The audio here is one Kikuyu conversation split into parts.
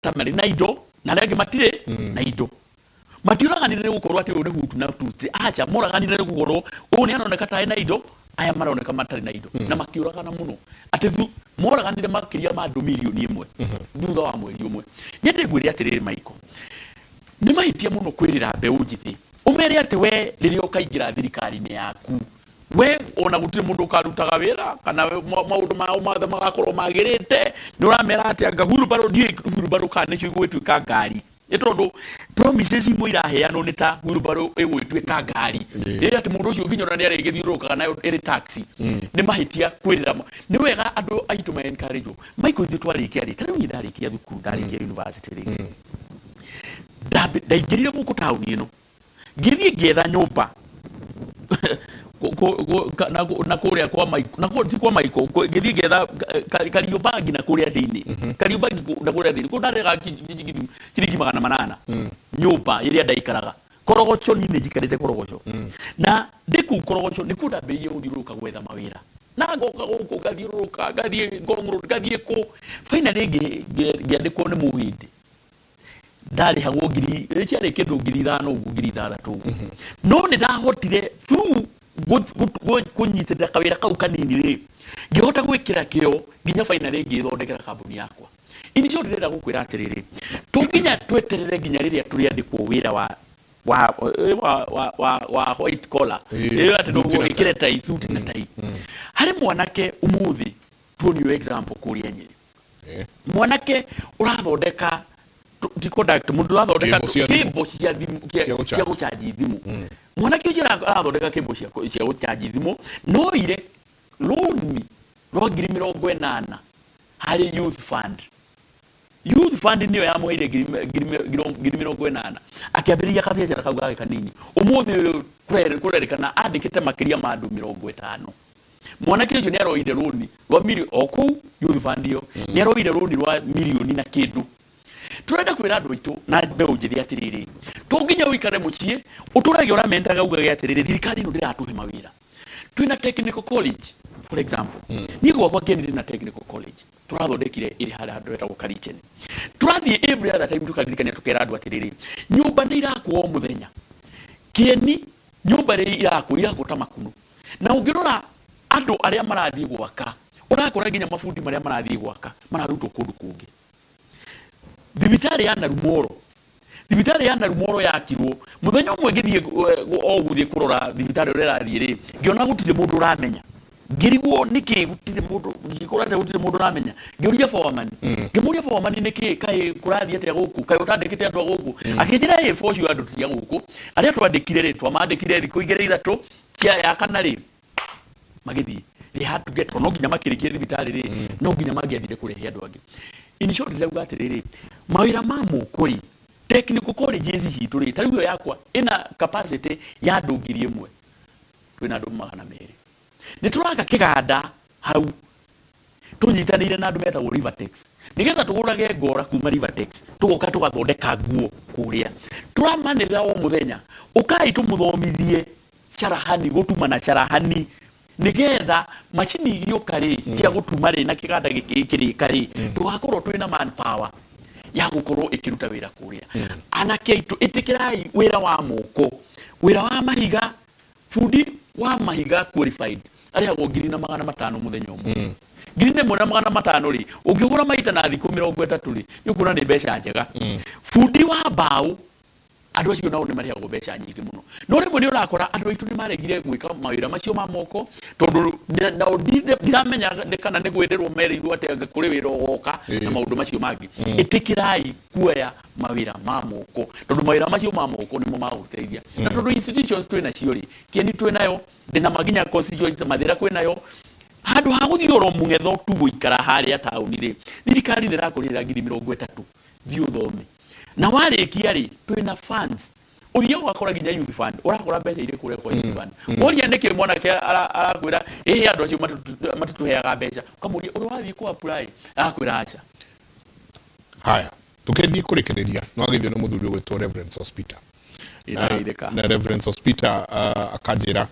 Ta marĩ na indo na arĩa angĩ matirĩ na indo. Matiũraganire nĩ gũkorwo atĩ ũyũ nĩ Hutu na Tutsi, aca. Moraganire nĩ gũkorwo ũyũ nĩ aroneka ta ena indo, aya maroneka matarĩ na indo, na makĩũragana mũno atĩ moraganire makĩria ma andũ 1 million thutha wa mweri ũmwe. Nyende ngwĩre atĩrĩrĩ, Michael, nĩ mahĩtia mũno kwĩrĩra mbeũ njĩthĩ ũmere atĩ we rĩrĩa ũkaingĩra thirikari-inĩ yaku, we ona gũtirĩ mũndũ ũkarutaga wĩra kana maũndũ mao mothe magakorwo magĩrĩte. Nĩ ũramera atĩ anga wheelbarrow, ndiũĩ wheelbarrow kana nĩcio igũgĩtuĩka ngari, nĩ tondũ promises imwe iraheanwo nĩ ta wheelbarrow ĩgũgĩtuĩka ngari ĩrĩa atĩ mũndũ ũcio nginya ona nĩ arĩgĩthiũrũrũkaga nayo ĩrĩ taxi. Nĩ mahĩtia kwĩrĩra nĩ wega andũ aitũ ma encourage. Michael, ithuĩ twarĩkia rĩ, ta rĩu niĩ ndarĩkia thukuru, ndarĩkia university rĩ, ndaingĩrire gũkũ taũni ĩno, ngĩthiĩ ngĩetha nyũmba na kũrĩa kwa Maiko, na ti kwa Maiko, ngĩthiĩ ngĩetha Kariũmbangi na kũrĩa thĩinĩ, Kariũmbangi na kũrĩa thĩinĩ, kũu ndarĩhaga ciringi 800 nyũmba ĩrĩa ndaikaraga Korogocho. Niĩ nĩ njikarĩte Korogocho, na ndĩ kũu Korogocho nĩkuo ndambĩrĩirie gũthiũrũrũka gwetha mawĩra, na ngoka gũkũ, ngathiũrũrũka, ngathiĩ Ngong Road, ngathiĩ kũ. Finally ngĩandĩkwo nĩ Mũhĩndĩ, ndarĩhagwo ngiri ciarĩ kĩndũ 5000 ũguo, 6000 ũguo. No nĩ ndahotire through kũnyitĩrĩra kawĩra kau kanini rĩ, ngĩhota gwĩkĩra kĩo nginya finally ngĩthondekera kambuni yakwa. In short, ndĩrenda gũkwĩra atĩrĩrĩ, to nginya tweterere nginya rĩrĩa tũrĩandĩkwo wĩra wa white collar, ĩyo atĩ no Thuti na wĩkĩre tai, suti na tai. Harĩ mwanake ũmũthĩ tuonio example kũrĩa Nyĩrĩ, mwanake ũrathondeka ti conduct, mũndũ ũrathondeka Cable cia thimũ. Cable cia thimũ Cia gũcharge. Cia gũchanji thimũ. Mwanake ũcio arathondeka cable cia gũchanji thimũ, no ire rũni rwa 80,000 harĩ Youth Fund. Youth Fund nĩyo yamũheire 80,000, akĩambĩrĩria kabiacara kau gake kanini. Ũmũthĩ ũyũ kũrerĩkana andĩkĩte makĩria ma andũ 50. Mwanake ũcio nĩ aroire rũni rwa o kũu Youth Fund ĩyo, nĩ aroire rũni rwa mirioni na kĩndũ. Tũrenda kwĩra andũ aitũ na mbeũ njĩthĩ atĩrĩrĩ, to nginya ũikare mũciĩ ũtũrage ũramentaga ugage atĩrĩrĩ, thirikari ĩno ndĩratũhe mawĩra. Twĩna technical college, for example. Niĩ gwakwa Kieni ndĩ na technical college tũrathondekire, ĩrĩ harĩa handũ hetagwo Karicheni. Tũrathiĩ every other time tũkaririkania, tũkera andũ atĩrĩrĩ, nyũmba nĩ irakwo o mũthenya Kieni. Nyũmba ĩrĩa irakwo, irakwo ta makuno, na ũngĩrora andũ arĩa marathiĩ gwaka, ũrakora nginya mabundi marĩa marathiĩ gwaka mararutwo kũndũ kũngĩ. Thibitarĩ ya Narumoro, thibitarĩ ya Narumoro yakirwo, mũthenya ũmwe ngĩthiĩ o gũthiĩ kũrora thibitarĩ ũrĩa ĩrathiĩ rĩ, ngĩona gũtirĩ mũndũ ũramenya. Ngĩrigwo nĩkĩ gũtirĩ mũndũ, ngĩkora atĩ gũtirĩ mũndũ ũramenya. Ngĩũria foreman, ngĩmũria, "Foreman, nĩkĩ kaĩ kũrathiĩ atĩa gũkũ? Kaĩ ũtandĩkĩte andũ a gũkũ?" Akĩnjĩra, "Ĩ bocio, andũ ti a gũkũ. Arĩa twandĩkire rĩ, twamandĩkire thikũ 2 ithatũ cia ya kana rĩ, magĩthiĩ." They had to get, no nginya makĩrĩkie thibitarĩ rĩ, no nginya mangĩathire kũrehe andũ angĩ. In short, ndĩrauga atĩrĩrĩ, mawĩra ma moko rĩ, technical colleges citũ rĩ, ta rĩu ĩyo yakwa ĩna capacity ya andũ 1000, twĩna andũ 200. Nĩ tũraka kĩganda hau tũnyitanĩire na andũ metagwo Rivertex, nĩgetha tũgũrage ngora kuma Rivertex, tũgoka tũgathondeka nguo kũrĩa. Tũramanĩrĩra o mũthenya, ũkai tũmũthomithie carahani, gũtuma na carahani, nĩgetha macini igĩũka rĩ cia gũtuma rĩ, na kĩganda gĩkĩ gĩkĩrĩka rĩ, tũgakorwo twĩna manpower ya gũkorwo ĩkĩruta wĩra kũrĩa. Anake aitũ, ĩtĩkĩrai wĩra wa moko, wĩra wa mahiga. Bundi wa mahiga qualified arĩhagwo 1500 mũthenya ũmwe. 1500 rĩ, ũngĩhũra maita na thikũ 30 rĩ, nĩ ũkuona nĩ mbeca njega. Bundi wa mbaũ, andũ acio nao nĩ marĩhagwo mbeca nyingĩ mũno. No rĩmwe nĩ ũrakora andũ aitũ nĩ maregire gwĩka mawĩra macio ma moko, tondũ nao ndiramenya nĩ kana nĩ gwĩrĩrwo merĩirwo atĩ anga kũrĩ wĩra ũgoka na maũndũ macio mangĩ. Ĩtĩkĩrai kuoya mawĩra ma moko, tondũ mawĩra macio ma moko nĩmo magũteithia. Na tondũ institutions twĩ nacio rĩ, Kĩeni twĩ nayo, ndĩna maginya constituency Mathĩra kwĩ nayo. Handũ ha gũthiĩ oro mũng'etho tu gũikara harĩa taũni rĩ, thirikari nĩ ĩrakũrĩhĩra 30,000, thiĩ ũthome. Na warĩkia rĩ, twĩna funds, ũthiaga ũgakora nginya Youth Fund, ũrakora mbeca irĩ kũrĩa kwa Youth Fund. Woria nĩkĩ, mwanake arakwĩra, "Ĩhĩ, andũ acio matitũheaga mbeca." Ũkamũria, "Ũrĩ wathiĩ kũ apply?" Arakwĩra, "Aca." Haya, tukĩthiĩ kũrĩkĩrĩria, no agĩthio nĩ mũthuri ũgwĩtwo Reverend Sospita na, Ĩrageithĩka. Na Reverend Sospita akanjĩra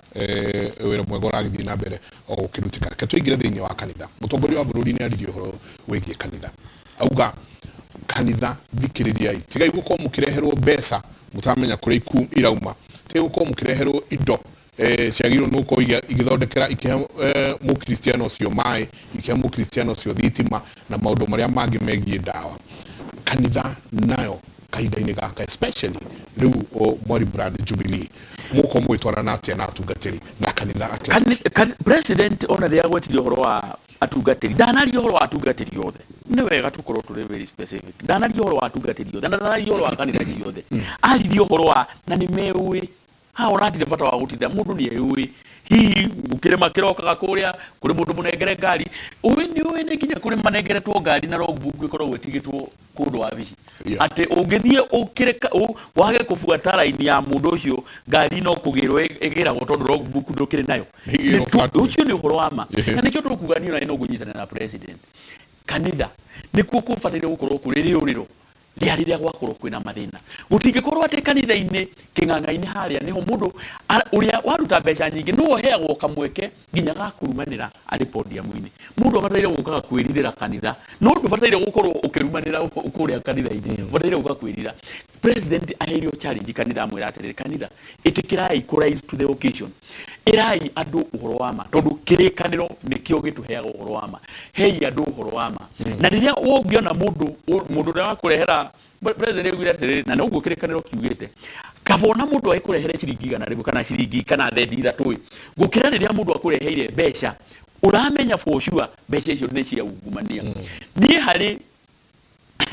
wĩra mwega ũragĩthiĩ na mbere o gũkĩrutĩka. Reke tũingĩre thĩinĩ wa kanitha. Mũtongoria wa bũrũri nĩ aririe ũhoro wĩgiĩ kanitha, auga Kanitha, thikĩrĩriai, tigai gũkorwo mũkĩreherwo mbeca mũtaramenya kũrĩa irauma, tigai gũkorwo mũkĩreherwo indo ciagĩrĩirwo nĩ gũkorwo igĩthondekera, ikĩhe mũkristiano ũcio maĩ, ikĩhe mũkristiano ũcio thitima na maũndũ marĩa mangĩ megiĩ ndawa. Kanitha nayo kahinda-inĩ gaka, especially rĩu mwari brand Jubilee, mũgũkorwo mũgĩtwarana atĩa na atungatĩri na kanitha at large? President ona rĩrĩa agwetire ũhoro wa atungatĩri, ndanaria ũhoro wa atungatĩri othe. Nĩ wega tũkorwo tũrĩ very specific. Ndanaria ũhoro wa atungatĩri othe na ndanaria ũhoro wa kanitha ciothe. Aririe ũhoro wa na nĩ meuĩ haha, ona hatirĩ bata wa gũtinda, mũndũ nĩ eyũĩ. Hihi kĩrĩma kĩrokaga kũrĩa kũrĩ mũndũ mũnengere ngari, ũĩ nĩ ũĩ nĩ nginya kũrĩ manengeretwo ngari na logbook ĩkoragwo ĩtigĩtwo kũndũ wabici, atĩ ũngĩthiĩ ũkĩreka wage kũbuata raini ya mũndũ ũcio, ngari no kũgĩrwo ĩgĩragwo tondũ logbook ndũkĩrĩ nayo. Ĩgĩrwo factory. Ũcio nĩ ũhoro wa ma, na nĩkĩo tũkuga niĩ ona no ngũnyitanĩra na president. Kanitha nĩkuo kũbataire gũkorwo kũrĩ rĩũrĩro rĩa rĩrĩa gwakorwo kwĩna mathĩna. Gũtingĩkorwo atĩ kanitha-inĩ kĩng'ang'a-inĩ harĩa nĩho mũndũ ũrĩa waruta mbeca nyingĩ nĩwe ũheagwo kamweke nginya ga kũrumanĩra arĩ podium-inĩ. Mũndũ abataire gũkaga kwĩrirĩra kanitha, no ndũbataire gũkorwo ũkĩrumanĩra kũrĩa kanitha-inĩ, ũbataire gũka kwĩrira. President aheirwo challenge kanitha, amwĩra atĩrĩrĩ, kanitha, ĩtĩkĩrai kũ rise to the occasion, ĩrai andũ ũhoro wa ma, tondũ kĩrĩkanĩro nĩkĩo gĩtũheaga ũhoro wa ma. Hei andũ ũhoro wa ma. Na rĩrĩa ũngĩona mũndũ ũrĩa wakũrehera, president augire atĩrĩrĩ, na noguo kĩrĩkanĩro kiugĩte, kaba ona mũndũ agĩkũrehere ciringi 100 kana ciringi kana thendi 3 ĩ, gũkĩra rĩrĩa mũndũ akũreheire mbeca ũramenya for sure mbeca icio nĩ cia ungumania. Niĩ harĩ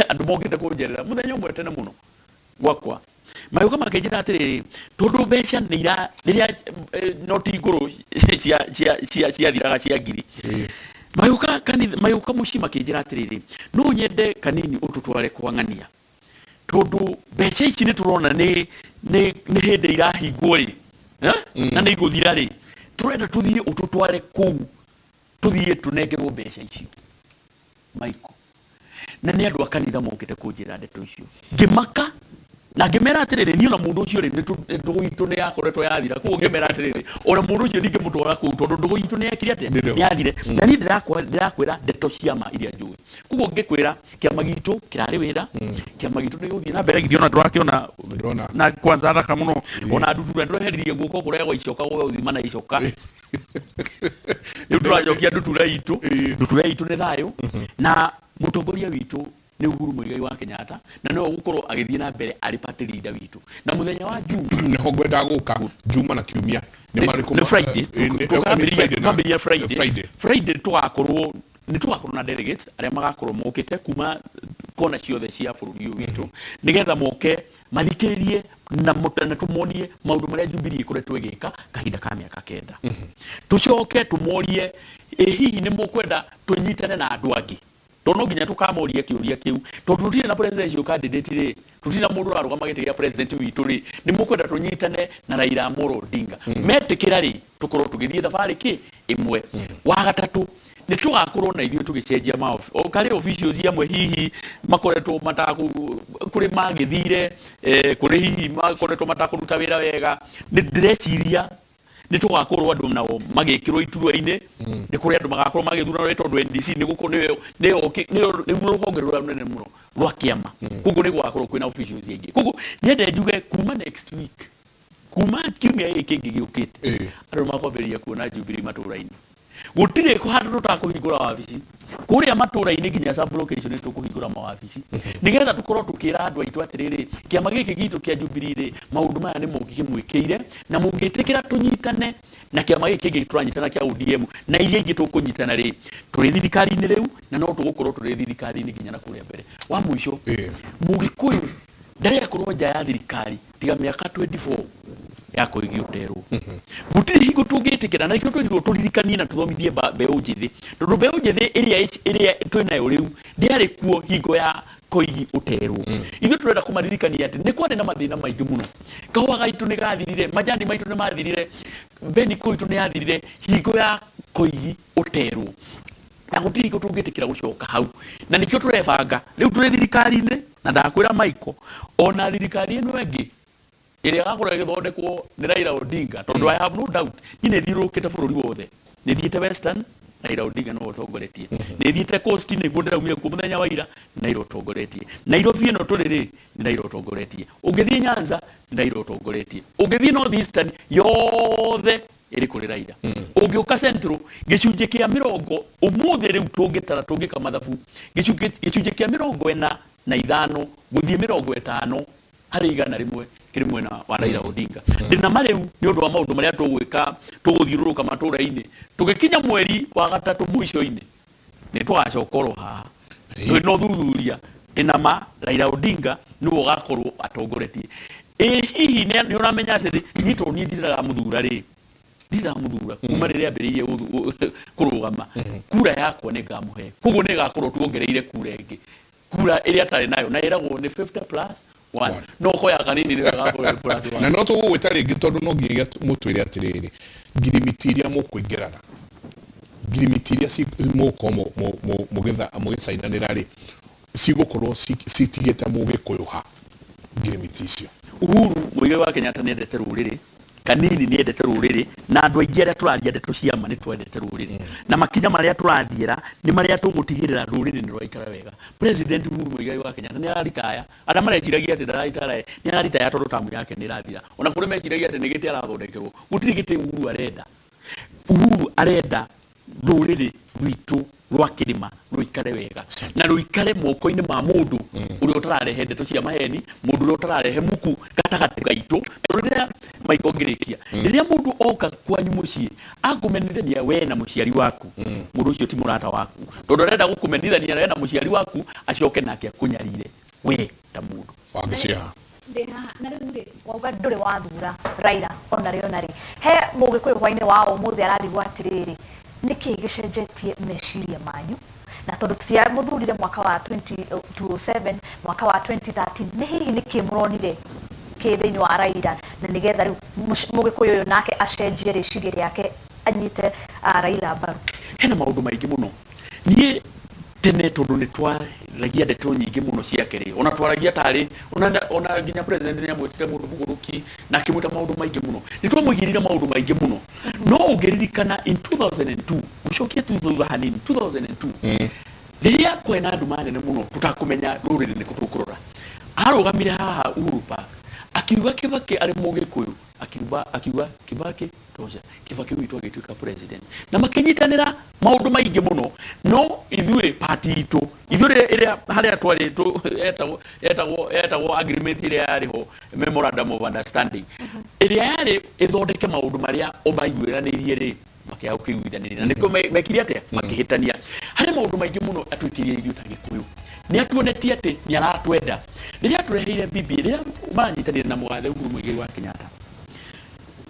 andũ mokĩte kũnjerera mũthenya ũmwe tene mũno gwakwa, magĩũka makĩnjĩra atĩrĩrĩ, tondũ mbeca nĩ ira rĩrĩa noti ngũrũ ciathiraga cia ngiri, magĩũka kanitha, magĩũka mũciĩ makĩnjĩra atĩrĩrĩ, no nyende kanini ũtũtware kwa ng'ania, tondũ mbeca ici nĩ tũrona nĩ hĩndĩ irahingwo rĩ, eh? Na nĩ igũthira rĩ, tũrenda tũthiĩ ũtũtware kũu, tũthiĩ tũnengerwo mbeca icio. Michael, na nĩ andũ a kanitha mokĩte kũnjĩra ndeto icio, ngĩmaka na ngĩmera atĩrĩrĩ, niĩ ona mũndũ ũcio rĩ, ndũgũ itũ nĩ yakoretwo yathira. Koguo ngĩmera atĩrĩrĩ, ona mũndũ ũcio ndingĩmũtwara kũu tondũ ndũgũ itũ nĩ yekire atĩa? Nĩ nĩ yathire. Na niĩ ndĩrakwĩra ndeto cia ma iria njũĩ. Koguo ngĩkwĩra kĩama gitũ kĩrarĩ wĩra, kĩama gitũ nĩ gũthiĩ na mbere, githĩ ona ndũrakĩona? Ndĩrona. Na kwanza thaka mũno, ona ndutura ndũreheririe guoko kũrĩa gwa icoka gũthima na icoka. Rĩu tũracokia ndutura itũ. Ndutura itũ nĩ thayũ, na mũtongoria witũ nĩ Uhuru Muigai wa Kenyatta, na nĩwe ũgũkorwo agĩthiĩ na mbere arĩ party leader witũ. Na mũthenya wa Juma, Nĩho ngwendaga gũka, Juma na Kiumia nĩ marĩkũ? Nĩ Friday. Nĩ Tũkambĩrĩria Friday tũkambĩrĩria Friday. Friday. Friday tũgakorwo na delegates arĩa magakorwo mokĩte kuma kona ciothe cia bũrũri ũyũ witũ, nĩgetha moke mathikĩrĩrie na tũmonie maũndũ marĩa Jubilee ĩkoretwo ĩgĩka kahinda ka mĩaka 9. Tũcoke tũmorie, ĩ hihi nĩ mũkwenda tũnyitane na andũ angĩ? Tondũ no nginya tũkamoria kĩũria kĩu, tondũ tũtirĩ na presidential candidate rĩ, tũtirĩ na mũndũ ũrarũgama gĩtĩ gĩa president witũ rĩ, nĩ mũkwenda tũnyitane na Raila Amolo Odinga? Metĩkĩra rĩ, tũkorwo tũgĩthiĩ thabarĩ kĩ ĩmwe. Wa gatatũ, nĩ tũgakorwo na ithuĩ tũgĩcenjia ma o karĩ officials amwe hihi makoretwo matakũ kũrĩ magĩthire, kũrĩ hihi makoretwo matakũruta wĩra wega. Nĩ ndĩreciria nĩ tũgakorwo andũ nao magĩkĩrwo iturwa-inĩ. Nĩ kũrĩ andũ magakorwo magĩthurano nĩ tondũ NDC nĩ gũkorwo nĩyo nĩguo rũhonge rũrĩa rũnene mũno rwa kĩama. Koguo nĩ gũgakorwo kwĩna officials aingĩ. Koguo nyende njuge kuma next week, kuma kiumia gĩkĩ kĩngĩ gĩũkĩte, andũ nĩ makwambĩrĩria kuona Jubilee matũũra-inĩ. Gũtirĩ handũ tũtakũhingũra wabici kũrĩa matũũra-inĩ, nginya sub location nĩ tũkũhingũra mawabici, nĩgetha tũkorwo tũkĩra andũ aitũ atĩrĩrĩ, kĩama gĩkĩ gitũ kĩa Jubilee rĩ, maũndũ maya nĩ mũngĩkĩmwĩkĩire, na mũngĩtĩkĩra tũnyitane na kĩama gĩkĩ kĩngĩ tũranyitana kĩa ODM na iria ingĩ tũkũnyitana rĩ, tũrĩ thirikari-inĩ rĩu, na no tũgũkorwo tũrĩ thirikari-inĩ nginya na kũrĩa mbere. Wa mũico, Mũgĩkũyũ ndarĩ akorwo nja ya thirikari tiga mĩaka 24 ya Koigi ũterwo. Gũtirĩ hingo tũngĩtĩkĩra, na nĩkĩo twerirwo tũririkanie na tũthomithie mbeũ njĩthĩ, tondũ mbeũ njĩthĩ ĩrĩa twĩnayo rĩu ndĩarĩ kuo hingo ya Koigi ũterwo. Ithuĩ tũrenda kũmaririkania atĩ nĩ kwarĩ na mathĩna maingĩ mũno. Kahũa gaitũ nĩ gathirire, majani maitũ nĩ mathirire, beniko itũ nĩ yathirire hingo ya Koigi ũterwo, na gũtirĩ hingo tũngĩtĩkĩra gũcoka hau. Na nĩkĩo tũrebanga rĩu tũrĩ thirikari-inĩ. Na ndakwĩra Michael, ona thirikari ĩno ĩngĩ ĩrĩa ĩgakorwo ĩgĩthondekwo nĩ Raila Odinga, tondũ I have no doubt, niĩ nĩ thiũrũrũkĩte bũrũri wothe, nĩ thiĩte Western, Raila Odinga nĩwe ũtongoretie. Nĩ thiĩte Coast, nĩguo ndĩraumire kuo mũthenya wa ira, nĩ Raila ũtongoretie. Nairobi ĩno tũrĩ rĩ, nĩ Raila ũtongoretie. Ũngĩthiĩ Nyanza, nĩ Raila ũtongoretie. Ũngĩthiĩ North Eastern yothe ĩrĩ kũrĩ Raila. Ũngĩũka Central, gĩcunjĩ kĩa mĩrongo ũmũthĩ rĩu tũngĩtara, tũngĩka mathabu, gĩcunjĩ kĩa 45 gũthiĩ 50% kĩrĩ mwena wa Raila Odinga. Ndĩna ma rĩu nĩ ũndũ wa maũndũ marĩa tũgwĩka, tũgũthiũrũrũka matũũra-inĩ, tũgĩkinya mweri wa gatatũ mũico-inĩ nĩ tũgacoka oro haha twĩna ũthuthuria. Ndĩna ma Raila Odinga nĩwe ũgakorwo atongoretie. Ĩ hihi nĩ ũramenya atĩrĩ, niĩ tondũ niĩ ndiramuthura rĩ, ndiramuthura kuma rĩrĩa ambĩrĩirie kũrũgama, kura yakwa nĩ ngamũhe, koguo nĩ ĩgakorwo tuongereire kura ĩngĩ, kura ĩrĩa atarĩ nayo, na ĩragwo nĩ 50 plus 1, no koya kanini nĩ gakorwo nĩ plus 1. Na no tũgũgwĩta rĩngĩ, tondũ no nginyagia mũtwĩre atĩrĩrĩ, ngirimiti iria mũkũingĩrana, ngirimiti iria mũgũkorwo mũgĩcainanĩra rĩ, cigũkorwo citigĩte mũgĩkũyũ ha ngirimiti icio? Uhuru Muigai wa Kenyatta nĩ endete rũrĩrĩ kanini, nĩ endete rũrĩrĩ, na andũ aingĩ arĩa tũraria ndeto cia ma nĩ twendete rũrĩrĩ, na makinya marĩa tũrathiĩra nĩ marĩa tũgũtigĩrĩra rũrĩrĩ nĩ rwaikara wega. President Uhuru Muigai wa Kenyatta nĩ araritaya. Arĩa mareciragia atĩ ndararitaya, nĩ araritaya tondũ tamu yake nĩ ĩrathira. Ona kũrĩ meciragia atĩ nĩ gĩtĩ arathondekerwo, gũtirĩ gĩtĩ Uhuru arenda. Uhuru arenda rũrĩrĩ rwitũ rwa kĩrĩma rũikare wega na rũikare moko-inĩ ma mũndũ ũrĩa ũtararehe ndeto cia maheni, mũndũ ũrĩa ũtararehe muku gatagatĩ gaitũ. Tondũ rĩrĩa Maiko ngĩrĩkia, rĩrĩa mũndũ oka kwanyu mũciĩ akũmenithania we na mũciari waku, mũndũ ũcio ti mũrata waku, tondũ arenda gũkũmenithania we na mũciari waku, acoke nake akũnyarire we ta mũndũ. Wangĩciha. Ndĩ haha na rĩu rĩ, wauga ndũrĩ wathura Raila ona rĩ, ona rĩ, he mũgĩkũyũ hwainĩ wa ũmũthĩ ararigwo atĩrĩrĩ, nĩkĩ gĩcenjetie meciria manyu? Na tondũ tũtiamũthurire mwaka wa 2007, mwaka wa 2013, nĩ hihi nĩkĩ mũronire kĩ thĩinĩ wa Raila na nĩgetha rĩu mũgĩkũyũ ũyũ nake acenjie rĩciria rĩake, anyite Raila mbaru? Hena maũndũ maingĩ mũno. Niĩ tene, tondũ nĩ twaragia ndeto nyingĩ mũno ciake rĩ, ona twaragia tarĩ ona nginya president nĩ amwĩtire mũndũ mũgũrũki na akĩmwĩta maũndũ maingĩ mũno, nĩ twamũigĩrĩire maũndũ maingĩ mũno. No ũngĩririkana in 2002, gũcokia tu thutha hanini, 2002 rĩrĩa kwarĩ na nduma nene mũno tũtakũmenya rũrĩrĩ nĩkũ tũkũrora, arũgamire haha Uhuru Park akiuga Kibaki arĩ mũgĩkũyũ, akiuga Kibaki tosha. Kibaki witũ agĩtuĩka president na makĩnyitanĩra maũndũ maingĩ mũno. No ithuĩ party itũ, ithuĩ ĩrĩa harĩa twarĩ etagwo agreement ĩrĩa yarĩ ho, memorandum of understanding ĩrĩa yarĩ ĩthondeke maũndũ marĩa o maiguĩranĩirie rĩ, makĩaga gũkĩiguithanĩria na nĩkĩo mekire atĩa, makĩhĩtania harĩ maũndũ maingĩ mũno. Atwĩkĩire ithuĩ ta gĩkũyũ, nĩ atuonetie atĩ nĩ aratwenda rĩrĩa atũreheire BBI, rĩrĩa maranyitanĩra na mũgathe Uhuru Muigai wa Kenyatta,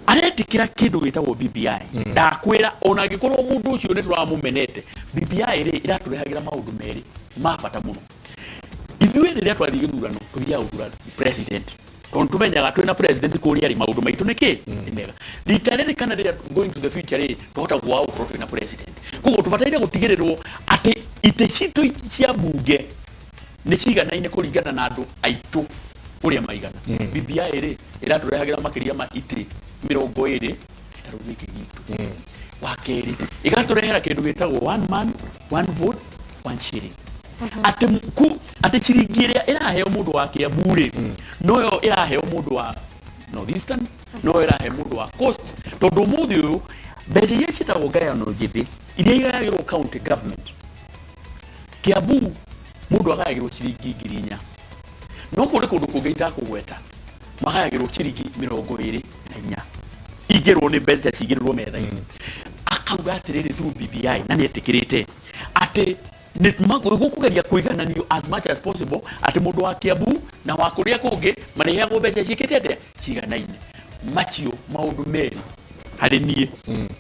aretĩkĩra kĩndũ gĩtagwo BBI. Ndakwĩra, ona angĩkorwo mũndũ ũcio nĩ tũramũmenete, BBI rĩ ĩratũrehagĩra maũndũ merĩ ma bata mũno. Ithuĩ rĩrĩa twathiĩ gĩthurano, tũthiaga gũthura president, tondũ tũmenyaga twĩna president kũrĩa rĩ, maũndũ maitũ nĩ kĩ nĩ mega. Rita rĩrĩ kana rĩrĩa going to the future rĩ, twahota gwaga gũkorwo twĩna president, koguo tũbataire gũtigĩrĩrwo atĩ itĩ citũ cia mbunge nĩ ciganaine kũringana na andũ aitũ ũrĩa maigana. BBI rĩ ĩratũrehagĩra makĩria ma itĩ 20 gĩtarũ gĩkĩ gitũ. Wa kerĩ, ĩgatũrehera kĩndũ gĩtagwo one man, one vote, one shilling, atĩ ku atĩ ciringi ĩrĩa ĩraheo mũndũ wa Kiambu rĩ, noyo ĩraheo mũndũ wa North Eastern, noyo ĩrahe mũndũ wa Coast, tondũ ũmũthĩ ũyũ mbeca iria ciĩtagwo ngayano njĩthĩ iria igayagĩrwo county government, Kiambu mũndũ agayagĩrwo ciringi 4,000, no kũrĩ kũndũ kũngĩ itakũgweta magayagĩrwo ciringi 24. Ingĩrwo nĩ mbeca cigĩrĩrwo metha-inĩ. Akauga atĩrĩrĩ, through BBI, na nĩ etĩkĩrĩte atĩ nĩ gũkũgeria kũigananio as much as possible, atĩ mũndũ wa Kiambu na wa kũrĩa kũngĩ marĩheagwo mbeca ciĩkĩte atĩa, ciganaine. Macio maũndũ merĩ harĩ niĩ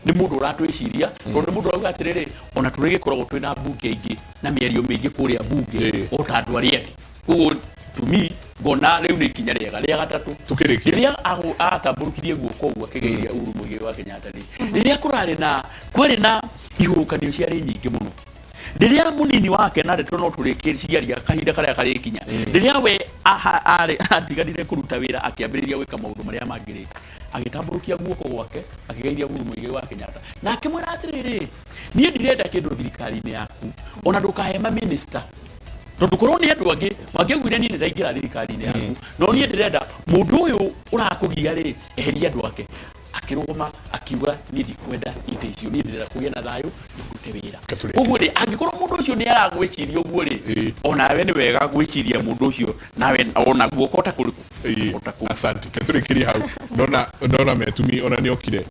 nĩ mũndũ ũratwĩciria, tondũ nĩ mũndũ ũrauga atĩrĩrĩ, ona tũrĩ gĩkoragwo twĩna mbunge ingĩ na mĩario mĩingĩ kũrĩa mbunge o ta andũ arĩa angĩ. Koguo to me ngona rĩu nĩ ikinya rĩega. Rĩa gatatũ, Tũkĩrĩkia. Rĩrĩa atambũrũkirie guoko ũguo akĩgeithia Uhuru Muigai wa Kenyatta rĩ, rĩrĩa kũrarĩ na kwarĩ na ihuhũkanio ciarĩ nyingĩ mũno, rĩrĩa mũnini wake, na ndeto no tũrĩkĩciaria kahinda karĩa karĩkinya, rĩrĩa we atiganire kũruta wĩra akĩambĩrĩria gwĩka maũndũ marĩa mangĩ rĩ, Agĩtambũrũkia guoko gwake, akĩgeithia Uhuru Muigai wa Kenyatta na akĩmwĩra atĩrĩrĩ, niĩ ndirenda kĩndũ thirikari-inĩ yaku, ona ndũkahe ma minister, tondũ korwo nĩ andũ angĩ mangĩaugire niĩ nĩndaingĩra thirikari-inĩ yaku, no niĩ ndĩrenda mũndũ ũyũ ũrakũgia rĩ, eheria andũ ake. Akĩrũgama akiuga, niĩ ndikwenda itĩ icio, niĩ ndĩrenda kũgĩa na thayũ na ndute wĩra. Katũrĩke. Koguo rĩ, angĩkorwo mũndũ ũcio nĩ aragwĩciria ũguo rĩ, onawe nĩ wega gwĩciria mũndũ ũcio nawe ona guoko ta kũrĩkũ. O ta kũu. Asante. Ketũrĩkĩrie hau. Ndona ndona metumi ona nĩ okire,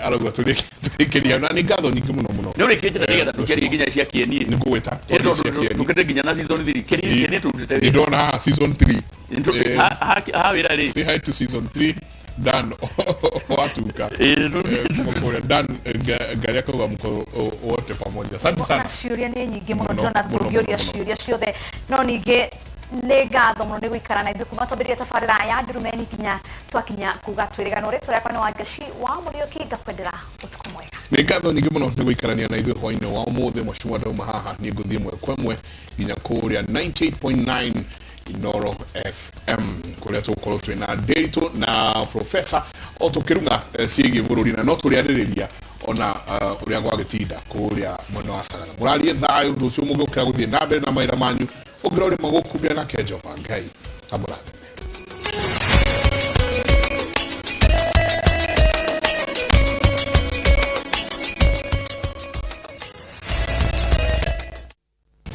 arauga tũrĩkĩrie hau, na nĩ ngatho nyingĩ mũno mũno. Nĩ ũrĩkĩtie na nĩgetha tũkĩarie nginya cia kĩeni. Nĩ ngũgwĩta twarie cia kĩeni. Tũkĩte nginya na season 3 kĩeni. Kĩeni tũrutĩte Nĩ wĩra. ndona haha season 3. Ha wĩra rĩ. Say hi to season 3 Dan watuka. Kũrĩa Dan ngari akauga mko wote pamoja. Asante na sana. Ciũria nĩ nyingĩ mũno. Mũno, ndĩrona mũno, tũngĩũria mũno, mũno. Ciũria ciothe, no ningĩ nĩ ngatho mũno nĩ gũikara na ithuĩ kuma twambĩrĩria tabarĩra ya Ndurumeni nginya twakinya kuga twĩrĩganwo. Rĩtwa rĩakwa nĩ Wangeci wa Mũriũki, ngakwendera ũtukũ mwega. Nĩ ngatho nyingĩ mũno nĩ gũikarania na ithuĩ hwainĩ wa ũmũthĩ. Mwacimwa ndauma haha, niĩ ngũthiĩ ĩmwe kwa ĩmwe nginya kũrĩa 98.9 Inoro FM, kũrĩa tũgũkorwo twĩna Ndĩritũ na profesa o tũkĩrung'a ciĩgiĩ bũrũri, na no tũrĩarĩrĩria ona ũrĩa gwagĩtinda kũrĩa mwena wa Sagana. Mũrarie thayũ. Rũciũ mũngĩũkĩra gũthiĩ na mbere na mawĩra manyu, ũngĩra ũrĩma gũkumia nake Jehova Ngai amũrathime.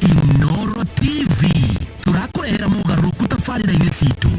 Inoro TV, tũrakũrehera mogarũrũku tabarĩra-inĩ citũ.